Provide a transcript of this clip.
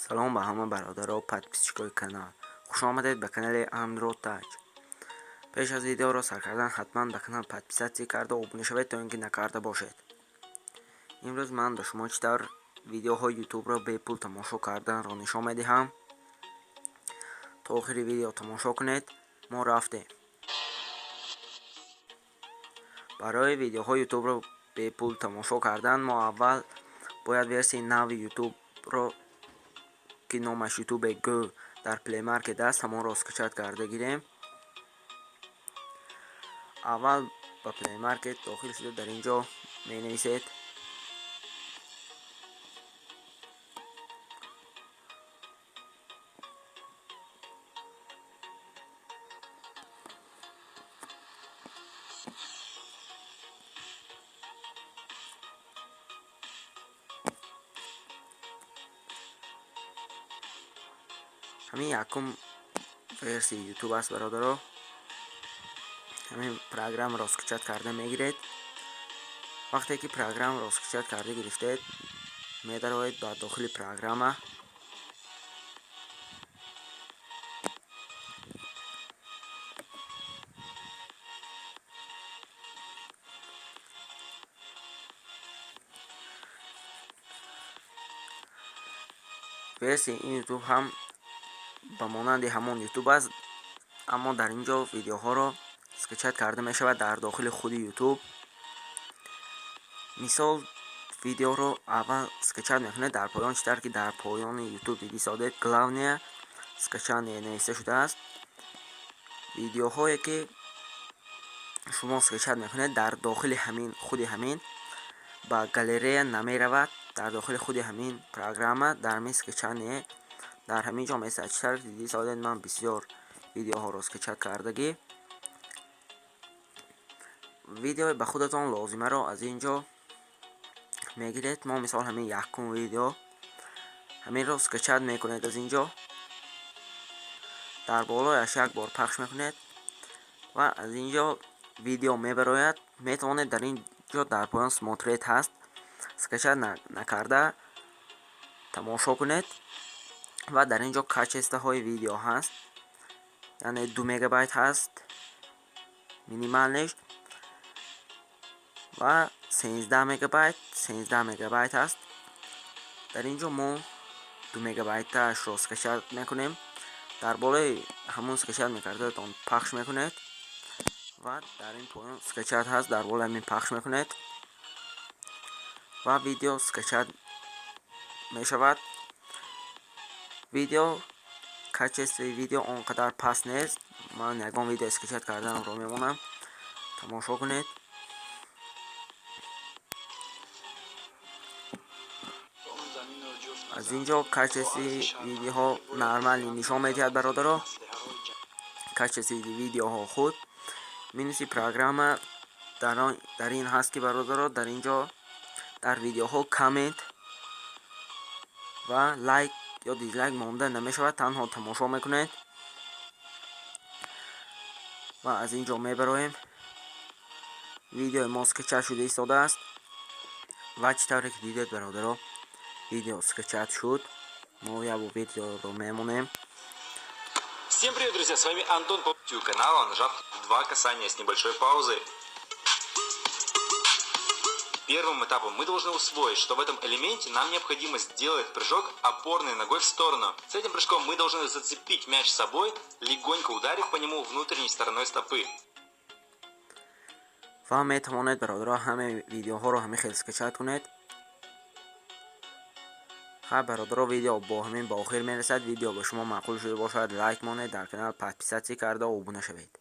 Салом ба ҳама бародаро, подписчикои канал. Хуш омадед ба канали Andro Touch. Пеш аз видеоро сар кардан ҳатман ба канал подписаться карда обуна шавед, то ин ки накарда бошед. Имрӯз ман ба шумо чӣ тавр видеоҳои ютубро бепул тамошо карданро нишон медиҳам. То охири видео тамошо кунед. Мо рафтем. Барои видеоҳои ютубро бепул тамошо кардан мо аввал бояд версияи нави ютубро, ки номаш YouTube Go дар Play Market аст, ҳамонро скачать карда гирем. Аввал ба Play Market дохил шуда дар ин ҷо менависед ҳамин якум версияи ютуб аст, бародаро. Ҳамин программаро скачать карда мегиред. Вақте ки программаро скачать карда гирифтед, медароед ба дохили программа. Версияи ин ютуб ҳам ба монанди ҳамон ютуб аст, аммо дар ин ҷо видеоҳоро скачать карда мешавад дар дохили худи ютуб. Мисол, видеоро аввал скачать мекунед, дар поён, чӣ тавр ки дар поёни ютуб диди содед, главное скачание нависта шудааст. Видеоҳое ки шумо скачать мекунед, дар дохили ҳамин худи ҳамин ба галерея намеравад, дар дохили худи ҳамин программа дар ҳамин скачание дар ҳамин ҷо месад. Чӣ тавр диди содед, ман бисёр видеоҳоро скачать кардагӣ. Видеои ба худатон лозимаро аз ин ҷо мегиред. Мо мисол ҳамин якум видео, ҳаминро скачать мекунед, аз ин ҷо дар болояш як бор пахш мекунед ва аз ин ҷо видео мебарояд. Метавонед дар ин ҷо дар поён смотреть ҳаст, скачать накарда тамошо кунед. Ва дар ин ҷо качествоҳои видео ҳаст, яъне 2 мегабайт ҳаст минимальныйш ва 13 мегабайт, 13 мегабайт ҳаст. Дар ин ҷо мо 2 мегабайтаашро скачать мекунем. Дар болои ҳамон скачать мекардатон пахш мекунед ва дар ин поён скачать ҳаст, дар болои ҳамин пахш мекунед ва видео скачать мешавад. Видео, качествои видео он қадар паст нест. Ман ягон видео скачать карданамро мемонам, тамошо кунед. Аз ин ҷо качествои видеоҳо нормально нишон медиҳад, бародаро. Качествои видеоҳо худ. Минуси программа дар ин ҳаст, ки, бародаро, дар ин ҷо дар видеоҳо коммент ва лайк ё дизлайк монда намешавад, танҳо тамошо мекунед. Ва аз ин ҷо мебароем. Видеои мо скачать шуда истодааст ва чӣ тавре ки дидед, бародаро, видео скачать шуд. Мо як видеоро мемонем. Всем привет, друзья, с вами Антон по канала, нажав два касания с небольшой паузой. Первым этапом мы должны усвоить, что в этом элементе нам необходимо сделать прыжок опорной ногой в сторону. С этим прыжком мы должны зацепить мяч с собой, легонько ударив по нему внутренней стороной стопы. Ва метавонед, бародаро, ҳамаи видеоҳоро ҳамин хел скачать кунед. Хай, бародаро, видео бо ҳамин ба охир мерасад. Видео ба шумо маъқул шуда бошад, лайк монед, дар канал подписаться карда обуна шавед.